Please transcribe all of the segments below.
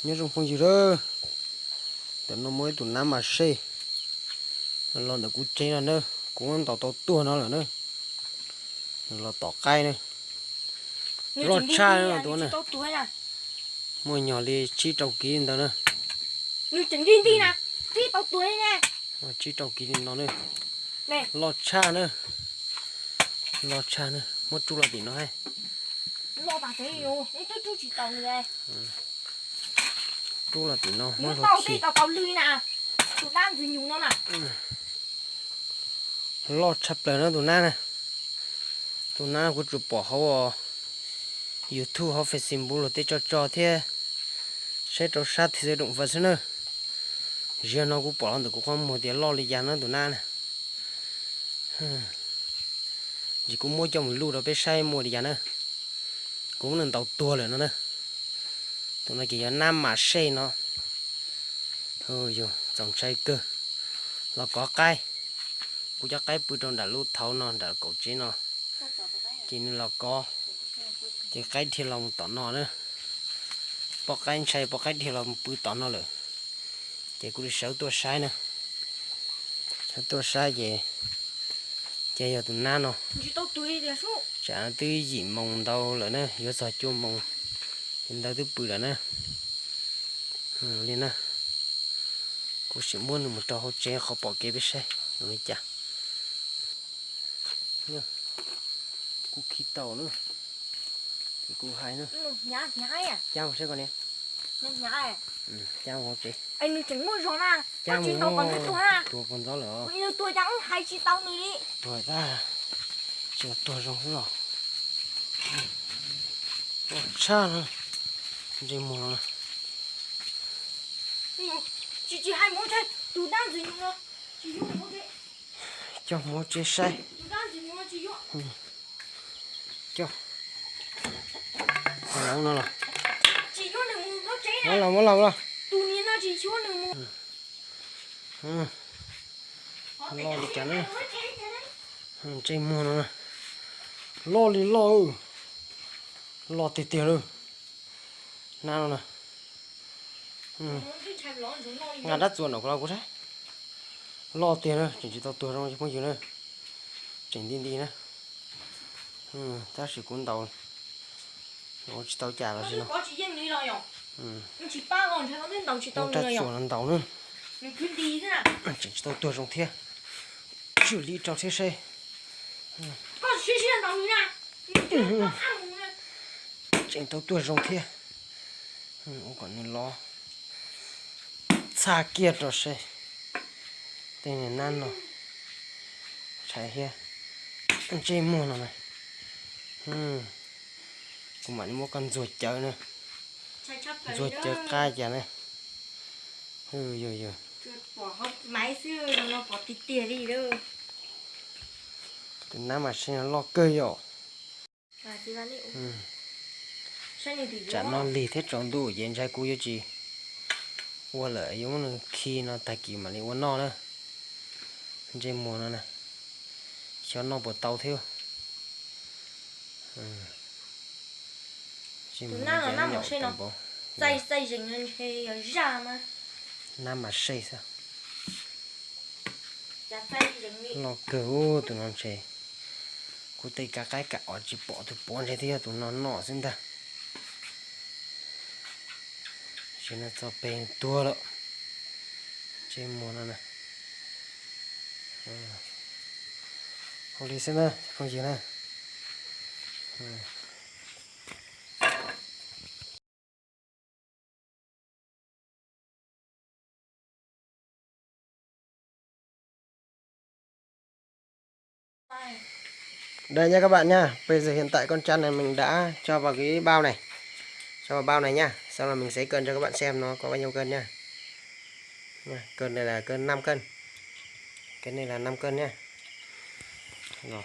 Nyob zoo phooj ywg lawm, ntawm no muaj ib tug nab mas sej los ntawm kuv tsev no na, kuv muab ntaus tau tuag no lawm na. Nws los tom qaib na, loj tshaj na tus na, muaj nyog li tsib rau kiv ntawd na. Tsib rau kiv li no na, loj tshaj na, loj tshaj na, muab rub los tim no hais. Rub los tim no muab hlua khi. Loj tshaj plaws na tus nab na. Tus nab kuv tsuas pom hauv YouTube hauv Facebook luag tej tso tso thiab saib rau sab thiv xwb doom fas xwb na. Ziag no kuv pom los ntawm kuv qhov muag tias loj li cas na tus nab na. Ntsis kuv muab coj mus luj rau peb saib muaj li cas na. Kuv muab nws ntaus tuag lawm no na. Tus no ces yog nab mas sej no. Yog txaus ntshai kawg. Los kov qaib. Kuv cov qaib pw rau nram lub thauv no nram kaum tsev no. Ces nws los kov, ces qaib dhia los mus tom no na. Poj qaib ntshai poj qaib dhia los mus pw tom no lawm. Ces kuv li sawv tuaj saib na. Sawv tuaj saib ces, ces yog tus nab no. Tsam twb yim moos ntau lawm na, yuav txog cuaj moos, ces ntawd twb pw lawm na. Li na, kuv sim muab nws mus rau hauv tsev qhov pom kev peb saib zoo li cas. Kuv khi tau na, ces kuv hais na. Cab mus saib ko niam. Cab mus hauv tsev. Cab mus, tuag pog ntxob lawm. Tuag tag, tsis tuag zoo xwb os. Tshaj na, ntsej muag no. Coj mus hauv tsev saib. Coj, no los, muab los, muab los. Loj li cas na. Ntsej muag no na, loj li loj, loj tiag tiag li. Nab no na, nqa rab txuas nram kuv los kuv saib. Loj tiag na, tseem tsis tau tuag zoo phooj ywg na. Tseem nti nti na. Tab sis kuv ntaus, ntaus tsis tau cas los sis no. Muab rab txuas no ntaus na. Tseem tsis tau tuag zoo thiab. Tswm li rau thiab seb. Tseem tau tuag zoo thiab. Ua kom nws los txha kiag rau seb. Tej niag nab no, tshais thiab. Ntsej muag no na. Kuv mam li muab koj ntxuag cawv na. Ntxuag cawv qab cas na. Yog, yog. Tus nab mas seb loj kawg yom. Tsam no lig thiab tsaus ntuj ces ntshai kuv yuav tsis ua lawm, yuav muab nws khi no tag kis mam li ua noj na. Ntsej muag no na, xyov noj puas tau thiab. Nab mas sej xwb. Loj kawg tus no ntshe. Kuv tej kav qaib kam os tsis pom tus puav ntshe twb yog tus no noj xwb ntag. Tsis no txog pem tuag lawm. Ntsej muag no na. Ua li xwb na phooj ywg na. Đây nha các bạn nha, bây giờ hiện tại con chăn này mình đã cho vào cái bao này. Cho vào bao này nha, xong là mình sẽ cân cho các bạn xem nó có bao nhiêu cân nha. Nha, cân này là cân năm cân. Cái này là năm cân nha. Rồi.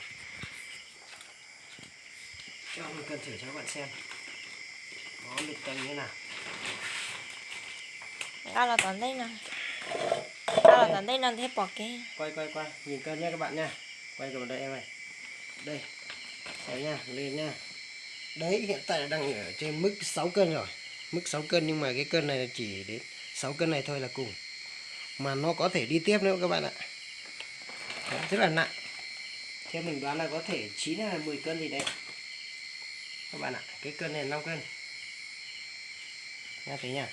Cho mình cân thử cho các bạn xem. Nó được cân như thế nào. Nqa los tom ntej no. Nqa los tom ntej no thiaj pom kev. Quay, quay, quay. Nhìn cân nha các bạn nha. Quay vào đây em ơi. Đây. Đây nha, lên nha. Đấy, hiện tại là đang ở trên mức sáu cân rồi. Mức sáu cân nhưng mà cái cân này là chỉ đến sáu cân này thôi là cùng. Mà nó có thể đi tiếp nữa các bạn ạ. Đấy, rất là nặng. Theo mình đoán là có thể chín hay là mười cân gì đấy. Các bạn ạ, cái cân này là năm cân. Nha thấy nha.